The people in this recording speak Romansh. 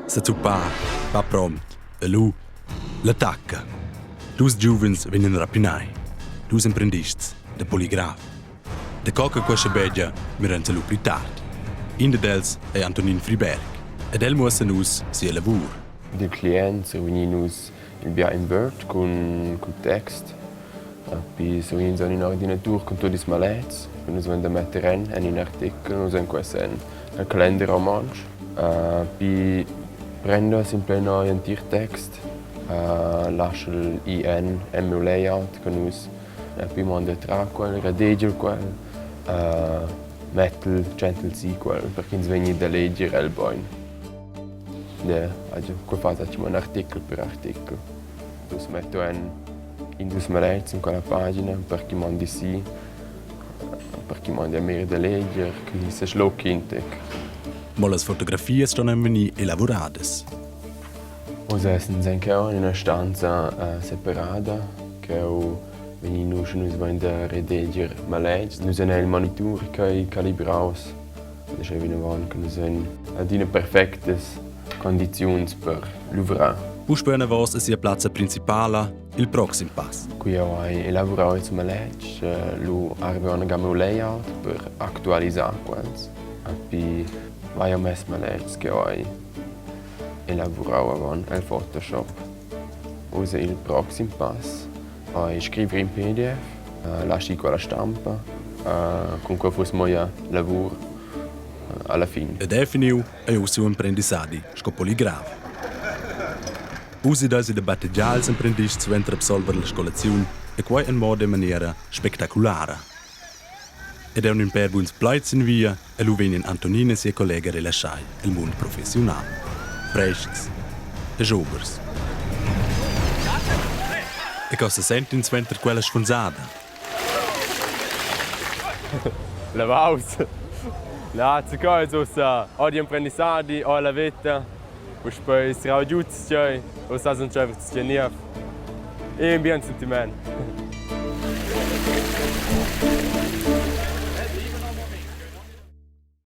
Sezuppar va prompt e lu l'attacca. Dus giuvens vegnan rapinai, dus emprendists da poligraf. Da co che questa begia miran lu pli tard. In dad els ei Antonin Friberg ed el muossa nus sia lavur. Dil client survegnin nus il bia in Word cun cul text. Epi survegnin in ordinatur cun tut ils maletgs che nus vein da metter en en in artechel. Nus vein quest en el calender romontsch. Pi prenda simplamain igl entir text, lascha el ir en en miu layout che nus Epi mond el tra quel, redegel quel, mettel, tschentel si quel per ch'ins vegni da leger el bein. Yeah, also quei fa mo in artechel per artechel. Nus metto en in dus maletgs in quella pagina per chi mondi si, per chi mondi a mir da leger, chi seschlocchi in tec. Mo las fotografias ston vegnir elavuradas. Nus essans encheu en üna stanza separada ch'eu vegni nus nus vain da redeger maletgs. Nus hain il monitur ch'ei calibraus uschè vinavant che nus hain adina perfectas condiziuns per luvrar. Puspei anavos a sia plazza principala, il proxim pass. Cu jeu hai elavurau ils maletgs, lu arriva una meu layout per actualisar quels. Epi vai jeu mess maletgs ch'jeu hai elavurau avon el Photoshop. Ussa il proxim pass ei scriver in pdf, laschi quella stampa, cun quei fuss mo ia lavur alla fin. Ed ei finiu ei uss siu emprendissadi sco poligraf. Uss eis ei da battegiar ils emprendists suenter absolver la scolaziun e quei en moda e maniera spectaculara. Ed aunc ün pèr buns plaids sin via e lu vegnan Antonin e sia collega relaschai el mund professiunal. Frestgs e schobers. E co sesentin suenter quella sfunsada? Lavaus! Na, co es ussa? Ho di emprendissadi, ho la veta. Puspei sirau giu tgei, ussa sun tscheiver tgei niev. In bien sentiment.